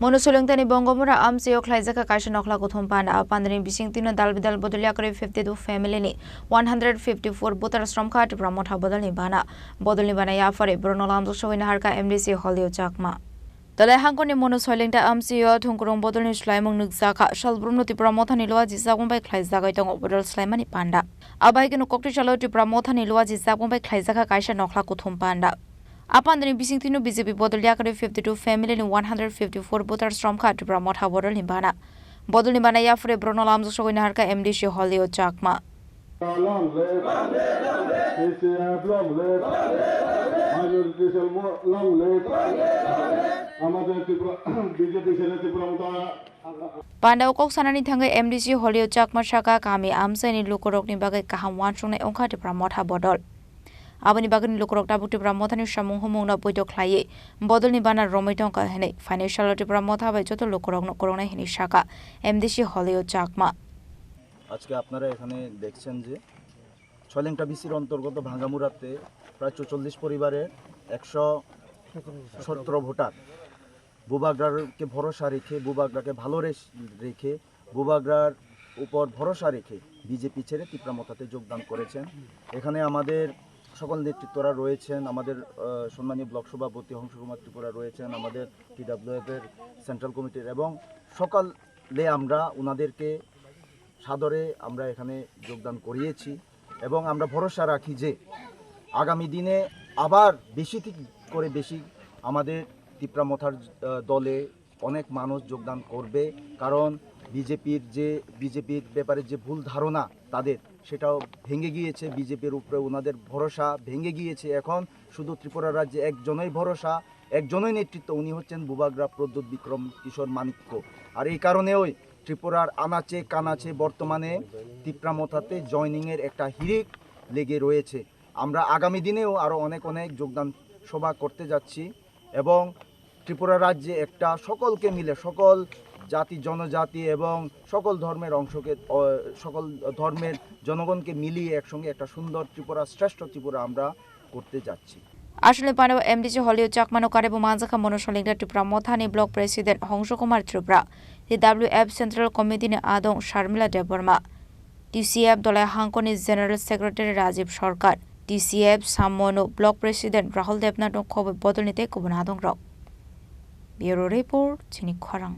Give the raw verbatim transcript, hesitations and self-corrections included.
Mono Soilingtani Bongomura amchio khlaijak kha kaisa nokhla kuthum panda. A pandani bising tino dal bidal bodol yakarwi fifty two family ni one hundred fifty four voter sromkha Tipra Motha bodolni bana. Bodolni bana yaphari borokno lamjak sogwi naharkha M D C Holio Chakma. Dalai hangkoni Mono Soilingta amchio thungkurung bodolni swlaimung nukjakha. Salbrumno Tipra Mothani lua jisakmung bai khlaijagwi tongo bodol swlaimani panda. Abai keno kokti salo Tipra Mothani lua jisakmung bai khlaijakha kaisa nokhla kuthum panda. A pandani bising tino B J P bodol yakarwi fifty two family ni one hundred fifty four voter sromkha Tipra Motha bodolni bana. Bodolni bana yaphre borokno lamjak sogwi naharkha M D C Holio Chakma. Long live. T C F long live. Minority cell mo-, long live. আমাদের ত্রিপুরা, বিজেপি ছেড়ে ত্রিপুরা মথা। Panda o kok sanani thangwi M D C Holio Chakma saka kami amchaini lukurokni bagwi kaham uansuknai wngkha Tipra Motha bodol. Aboni bagwini lukurok tabuk Tipra Mothani samung humungno poito khlaiwi bodolni bana romwi tongkha hwnwi phainai salo Tipra Motha bai joto lukurokno kwrwngnai hwnwi saka M D C Holio Chakma. আজকে আপনারা এখানে দেখছেন যে ছয়লেংটা বিসির অন্তর্গত ভাঙ্গামুড়াতে প্রায় চৌচল্লিশ পরিবারের একশো সতেরো ভোটার বুবাগ্রাকে ভরসা রেখে, বুবাগ্রাকে ভালো রেস-, রেখে, বুবাগ্রার উপর ভরসা রেখে বিজেপি ছেড়ে তিপ্রা মথাতে যোগদান করেছেন। এখানে আমাদের সকল নেতৃত্বরা রয়েছেন, আমাদের, আহ, সম্মানীয় ব্লক সভাপতি হংস কুমার ত্রিপুরা রয়েছেন, আমাদের টিডাব্লিউএফ এর সেন্ট্রাল কমিটির এবং সকালে আমরা ওনাদেরকে সাদরে আমরা এখানে যোগদান করিয়েছি এবং আমরা ভরসা রাখি যে আগামী দিনে আবার বেশি থেকে করে বেশি আমাদের তিপ্রা মথার, আহ, দলে অনেক মানুষ যোগদান করবে, কারণ বিজেপির যে, বিজেপির ব্যাপারে যে ভুল ধারণা তাদের, সেটাও ভেঙে গিয়েছে। বিজেপির উপরে ওনাদের ভরসা ভেঙে গিয়েছে। এখন শুধু ত্রিপুরা রাজ্যে একজনই ভরসা, একজনই নেতৃত্ব, উনি হচ্ছেন বুবাগ্রা প্রদ্যুৎ বিক্রম কিশোর মাণিক্য। আর এই কারণেই ত্রিপুরার আনাচে কানাচে বর্তমানে তিপ্রা মথাতে জয়েনিংয়ের একটা হিড়িক লেগে রয়েছে। আমরা আগামী দিনেও আরও অনেক অনেক যোগদান সভা করতে যাচ্ছি এবং ত্রিপুরা রাজ্যে একটা সকলকে মিলে, সকল জাতি জনজাতি এবং সকল ধর্মের অংশকে, অ, সকল ধর্মের জনগণকে মিলিয়ে একসঙ্গে একটা সুন্দর ত্রিপুরা, শ্রেষ্ঠ ত্রিপুরা আমরা করতে যাচ্ছি। Aswkni panao M D C Holio Chakmano karebo manjakha Mono Soilingta Tipra Mothani Block President Hongso Kumar Tripura, T W F Central Committee ni adong Sharmila Debbarma, T C F Dolai Hangkoni General Secretary Rajiv Sarkar, T C F Samono Block President Rahul Debnath no khoboi bodolni tei kubun adongrok. Bureau Report, Chini Khorang.